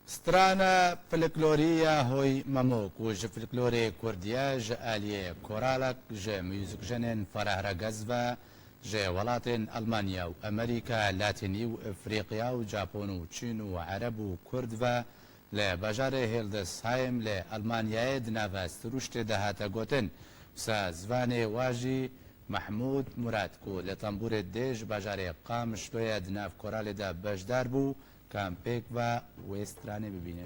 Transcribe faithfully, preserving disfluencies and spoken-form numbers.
Strana folklorî ya Hoy Memo, ku ji folklorê kurdî ye, ji aliyê koralek ji muzîkjenên Ferah Regez ve ji welatên Almanya û Amerîka Latînî û Efrîqya û Japon û Çîn û Ereb û Kurd ve li bajarê Hildesheim li Almanyayê di nava sirûştê de hate gotin. Wisa zivanê wa jî Mehmûd Murad, ku li tembûrê dê ji bajarê Qamişloyê di nav koralê de beşdar bû, Kampêk ve wê stranê bibîne.